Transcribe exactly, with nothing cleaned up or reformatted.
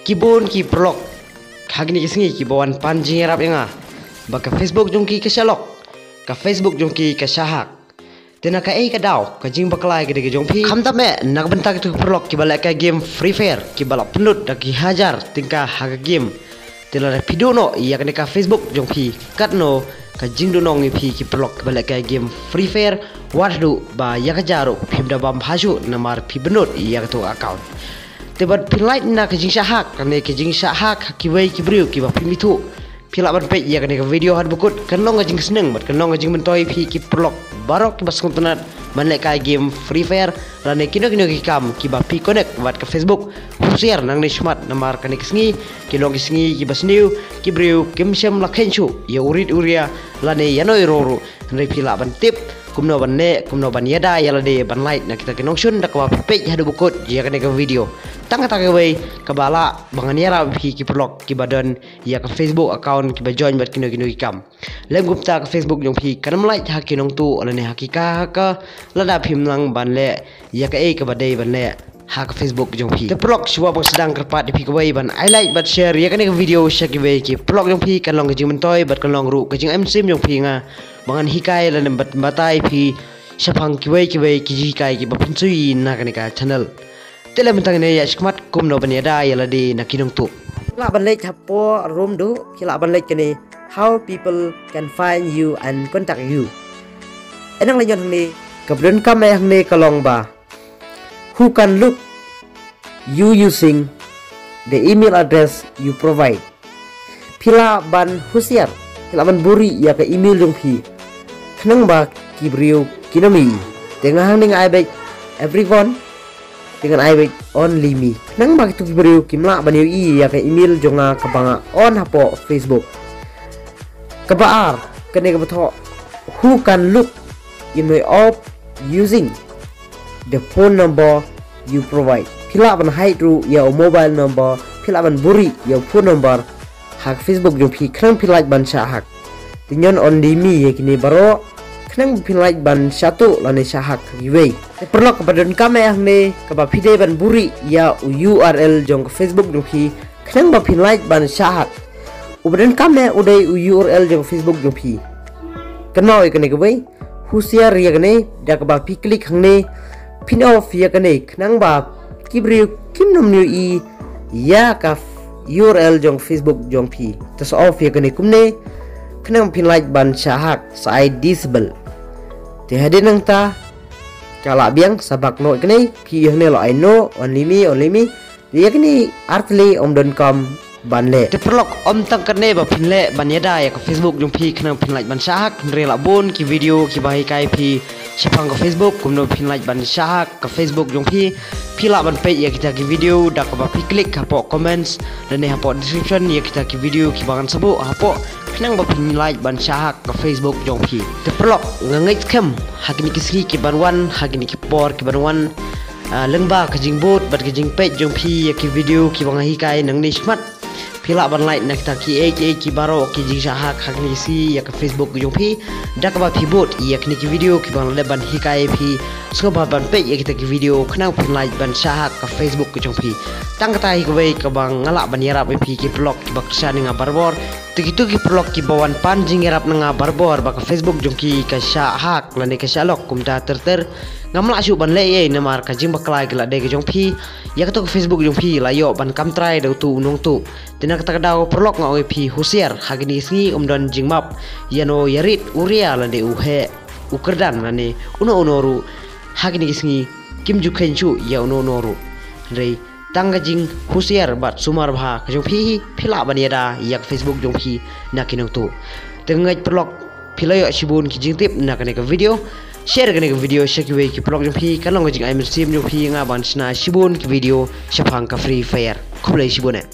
Ki bun ki paralok ha kine ki sngi kiba wan pan jingïarap ïa nga ba ka Facebook jong ki ka shah lock, ka Facebook jong ki ka shah hack. Te na kaei ka daw ka jingbakla ïa kane ka jong phi? Khamtam eh na ka bynta kito ki paralok kiba lehkai game Free Fire kiba la pynlut da ki hajar tyngka ha ka game. Te lada phi duh noh ïa kane ka Facebook jong phi, katno ka jingduhnong ïa phi ki paralok kiba lehkai game Free Fire, wat haduh ba ïa ka ja ruh phim da bam bha shuh namar phi pynlut ïa kato ka account. Te bad phi lait na ka jingshah hack, kane ka jingshah hack ha kiwei ki briew kiba phim ithuh, phi lah ban peit ïa kane ka video haduh ba kut. Kan long ka jingsneng bad kan long ka jingmyntoi ïa phi ki paralok baroh kiba sngewtynnat ban lehkai game Free Fire lane kino kino ki kam kiba phi connect bad ka Facebook. Husiar nangne shakhmat namar kane ka sngi ki long ki sngi kiba sniew, ki briew kim shym la kheiñ shuh ïa u rit u ria lane ïano ïa u ruh. Hynrei phi lah ban tip kumno ban leh, kumno ban ïada ïa lade ban lait na kita ki nongshun da kaba phi peit haduh ba kut ïa kane ka video. Tang kata kawei kaba lah ba ngan ïarap ïa phi ki paralok kiba don ïa ka Facebook account kiba join bad kino kino ki kam. Lem kumta ka Facebook jong phi kan ym lait ha ki nongtuh lane ha ki ka ha ka lada phim nang ban leh ïa kaei kaba dei ban leh ha ka Facebook jong phi. Te paralok, shuwa ban sdang, kyrpad ïa phi kawei ban ai like bad share ïa kane ka video sha kiwei ki paralok jong phi, kan long ka jingmyntoi bad kan long ruh ka jingai mynsiem jong phi ïa nga ba ngan hikai lane ban batai ïa phi shaphang kiwei kiwei ki jinghikai kiba phin shu ïohi na kane ka channel. Te lem tang ne ïa shakhmat kumno ban ïada ïa lade na ki nongtuh. Phi lah ban leit hapoh room duh, phi lah ban leit kane, how people can find you and contact you. Ïa nang leit hangne, kaba donkam eh hangne ka long ba who can look you using the email address you provide. Phi lah ban husiar, phi lah ban buhrieh ïa ka email jong phi khnang ba ki briew kin ym ïohi. Te nga hangne nga ai beit everyone, te ngan ai beit only me khnang ba kito ki briew kim lah ban ïohi ïa ka email jong nga kaba nga on hapoh Facebook. Kaba ar, kane kaba thoh, who can look in my off using the phone number you provide. Phi lah ban hide ruh ïa u mobile number, phi lah ban buhrieh ïa u phone number ha ka Facebook jong phi khnang phi lait ban shah hack. Te ngan only me ïa kine baroh khnang phi lait ban shah tuh lane shah hack ha kiwei. Te paralok, kaba donkam eh hangne kaba phi dei ban buhrieh ïa u U R L jong ka Facebook jong phi khnang ba phin lait ban shah hack. Uba donkam eh u dei u U R L jong ka Facebook jong phi. Kynmaw ïa kane kawei, husiar ïa kane da kaba phi click hangne, phin off ïa kane khnang ba ki briew kin ym ïohi ïa ka U R L jong Facebook jong phi. Te sa off ïa kane kumne khnang phin lait ban shah hack, sa ai disable. Te hadien nangta ka lah biang, sa back noh ïa kane, phi ïa hangne la ai no, only me, only me. Ïa kine ar tylli ym donkam ban leh. Te paralok, ym tang katne ba phin leh ban ïada ïa ka Facebook jong phi khnang phin lait ban shah hack, hynrei la bun ki video kiba hikai phi shaphang ka Facebook kumno phin lait ban shah hack ka Facebook jong phi. Phi lah ban peit ïa kita ki video da kaba phi click hapoh comments lane hapoh description ïa kita ki video kiba ngan sa buh hapoh khnang ba phin lait ban shah hack ka Facebook jong phi. Te paralok, nga ngeit skhem ha kine ki sngi kiban wan, ha kine ki por kiban wan, ah, lyngba ka jingbud bad ka jingpeit jong phi ïa ki video kiba nga hikai nangne shakhmat, phi lah ban lait na kita kiei kiei ki baroh ki jingshah hack ha kine ki sngi ïa ka Facebook jong phi da kaba phi bud ïa kine ki video kiba nga la dep ban hikai ïa phi. Sngewbha ban peit ïa kita ki video khnang phin lait ban shah hack ka Facebook jong phi. Tang kata hi kawei kaba nga lah ban ïarap ïa phi ki paralok kiba kyrshan ïa nga barabor. Te kito ki paralok kiba wan pan jingïarap na nga barabor ba ka Facebook jong ki ka shah hack lane ka shah lock kumta ter ter, ngam lah shuh ban leh ei ei namar ka jingbakla ka la dei ka jong phi. Ïa kato ka Facebook jong phi la ïoh ban kam trai da uto u nongtuh. Te na kata ka daw paralok, nga ong ïa phi, husiar, ha kine ki sngi ym don jingmap ïano ïarit u ria lane u heh u kyrdan lane uno uno ruh ha kine ki sngi. Kim ju kheiñ shuh ïa uno uno ruh. Hynrei tang ka jinghusiar bad sumar bha ka jong phi hi, phi lah ban ïada ïa ka Facebook jong phi na ki nongtuh. Te nga ngeit paralok phi la ïoh shibun ki jingtip na kane ka video. Share kane ka video sha kiwei ki paralok jong phi, kan long ka jingai mynsiem jong phi ïa nga ban shna shibun ki video shaphang ka Free Fire. Khublei shibun eh.